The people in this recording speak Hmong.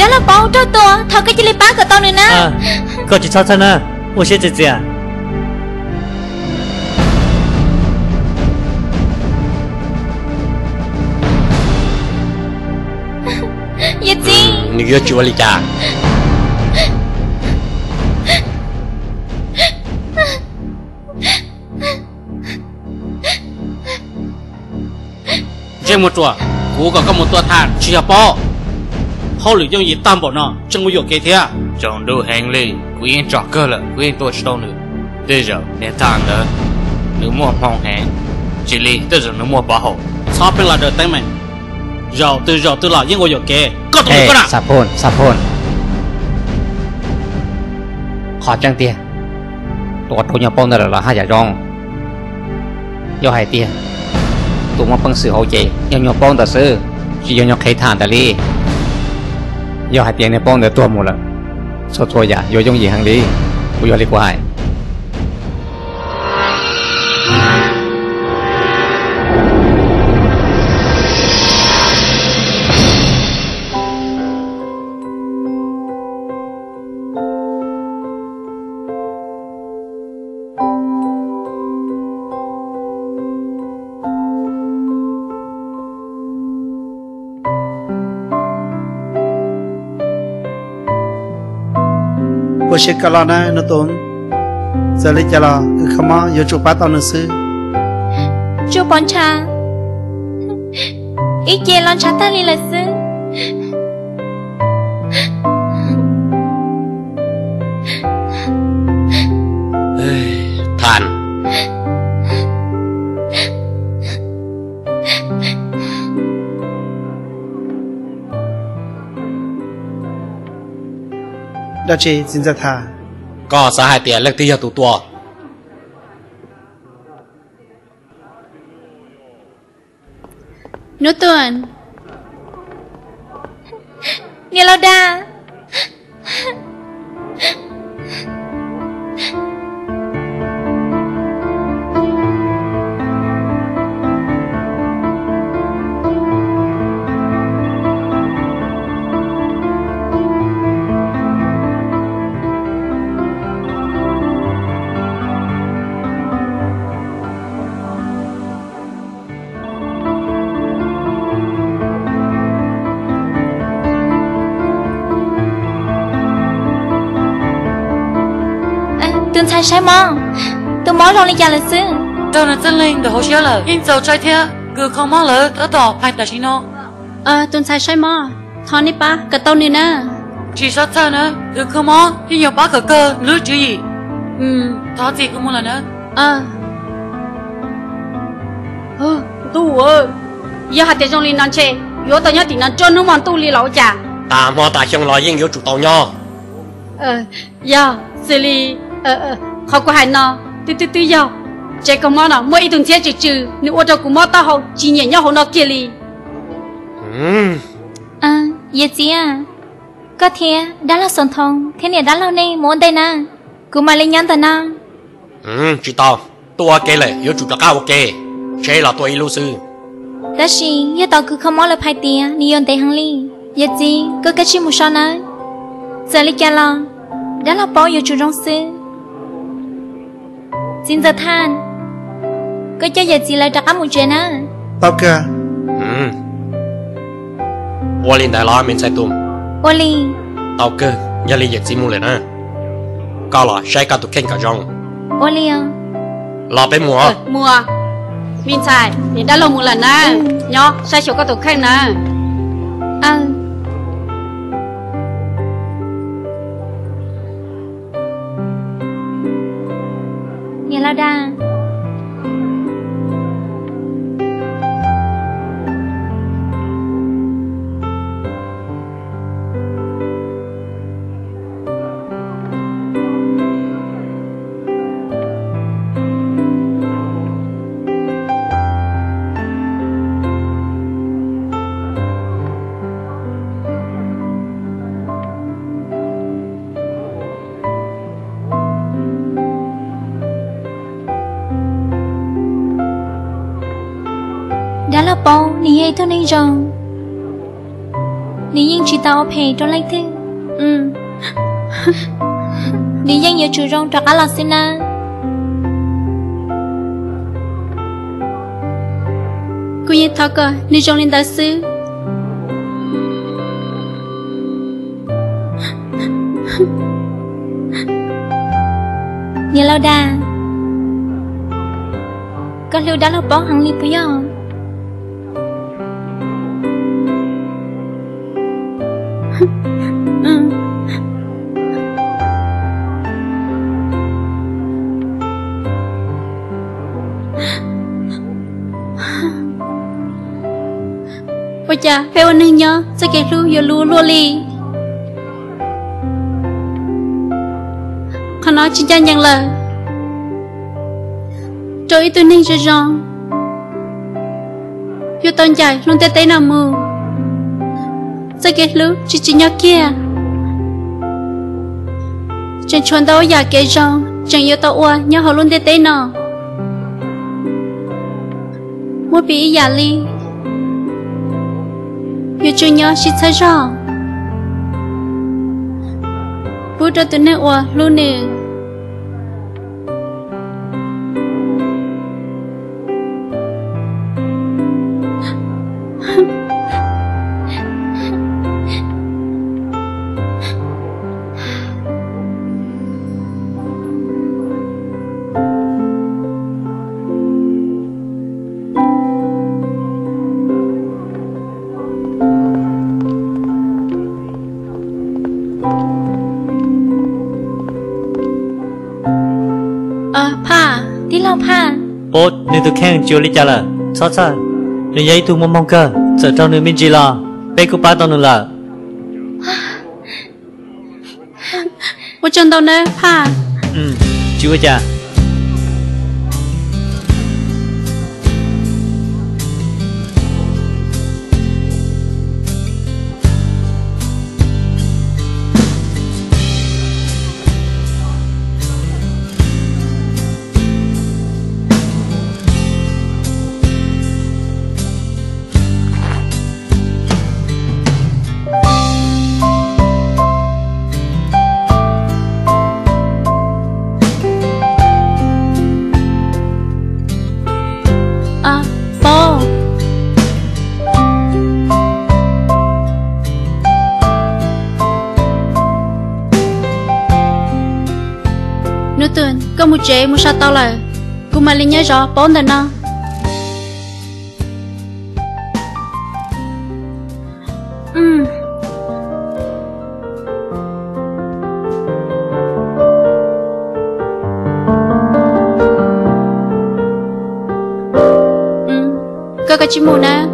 Dab laug paub raug tua, thov koj cia li pab kom tau nws na. Koj tsis txhob txhawj na, ua siab txias txias. Yawm txiv, nws yuav tsis ua li cas. Ntsej muag ruam, kuv kom koj mus tua tham tsis yog pob. Hauj lwm yooj yim tag npaum no tseem ua yuam kev thiab. Tsaus ntuj heev li, kuv yeej tsom kawg lawm, kuv yeej tua tsis tau nws. Tej zaum niag tham ntawd nws muaj hmoo heev, tsis li tej zaum nws muaj pov haum. Txhob pheej los daws teeb meem, zaum twg zaum twg los yeej ua yuam kev. Koj tus koj na. Xab Phoj, Xab Phoj, qhov tseeb tiag, tua rau nyuag paub ntawd lawm los haj yam zoo. Yog hais tias tus muaj peev xwm hauv ces yog nyuag paub ntawd xwb, tsis yog nyuag qhev tham ntawd li. Yog hais tias niag paub ntawd tuag mus lawm, txhua txhua yam yuav yooj yim heev li. Kuv yog li kuv hais. Ua siab koj los na Nub Toos. Txawm li cas los Kws Kho Mob yuav tsum pab tau nws xwb. Tsuj Pov Ntsha, ib ce los ntshav tag li lawm xwb. Tham. Dab tsi txiv ntxawm Tham? Koj xav hais tias leej twg yog tus tua? Nub Toos, niam laus Dag. Tus ntxhais saib mob, tus mob zoo li cas lawm xwb? Raug nws txoj leeg ntawm hauv siab lawm, yeej txaus saib thiab. Kws Kho Mob lawv tab tom phais tam sim no. Tus ntxhais saib mob, thov nej pab kom tau nws na. Tsis txhob txhawj na, Kws Kho Mob yeej yuav pab kom kawg nws lub tswv yim. Thov txim kuv mus lawm na. Ntuj, yog hais tias zoo li no ntshe yuav tau nyob tim no nruab hnub hmo ntuj li los ua cas? Tas hmo tas xyoo los yeej yuav tsum tau nyob. Yog, xws li qhov kuv hais no twb twb twb yog. Tsev kho mob no muaj ib tug ntxhiab tsw tsw, nws ua rau kuv mob taub hau tsis nyiam nyob hauv no kiag li. Yawm txiv, koj thiab dab laug Xos Thoo thiab niam dab laug nej mus ua ntej na, kuv mam li nyob ntawm no. Tsis tau, tuaj ua ke lawm yuav tsum rov qab ua ke, tsheb los tuaj ib lub xwb. Tab sis yog tau Kws Kho Mob lawv phais tias nws yuav ntev heev li. Yawm txiv, koj kav tsij mus so nawb. Txawm li cas los dab laug paub yuav tsum zoo xwb. Txiv ntxawm Tham, koj coj yawm txiv lawv rov qab mus tsev na. Tau kawg. Ua li ntawd los me ntxhais Tus? Ua li. Tau kawg, yog li yawm txiv mus lawm na. Koj los saib koj tus kheej kom zoo. Ua li. Los peb mus. Mus. Me ntxhais, niam dab laug mus lawm na. Nyob saib xyuas koj tus kheej na. Niam laus Dag. Dab laug paub nws yog ib tug neeg zoo. Nws yeej tsis tau ua phem rau leej twg. Nws yeej yuav tsum zoo rov qab los xwb nawb. Kuv yeej thov kom nws zoo li ntawd xwb. Niam laus Dag, koj hlub dab laug Paub heev li puas yog? Ua cas peb ua neeg nyob txoj kev hlub yuav luv luaj li? Qhov no tsis ncaj ncees lawm. Rau ib tug neeg zoo zoo yuav tau ncaim lub ntiaj teb no mus, txoj kev hlub tsis tsim nyog kiag. Tseem tshuav ntau yam kev zoo tseem yuav tau ua nyob hauv lub ntiaj teb no. Muab piv ib yam li, yuav tsum nyob sib txhawb zog pub rau tus neeg uas hlub nws. Phaj, tij laug Phaj. Paub, nws tus kheej tsis ua li cas lawm, txhob txhawj. Nws yog ib tug muaj hmoo kawg, txawm raug nws me ntsis los peb kuj pab tau nws lawm. Ua tsaug ntau nawb Phaj. Tsis ua cas. Paub, hnub twg koj mus tsev mus so tau lawm, kuv mam li nyob zov Paub ntawm no. Koj kav tsij mus nawb.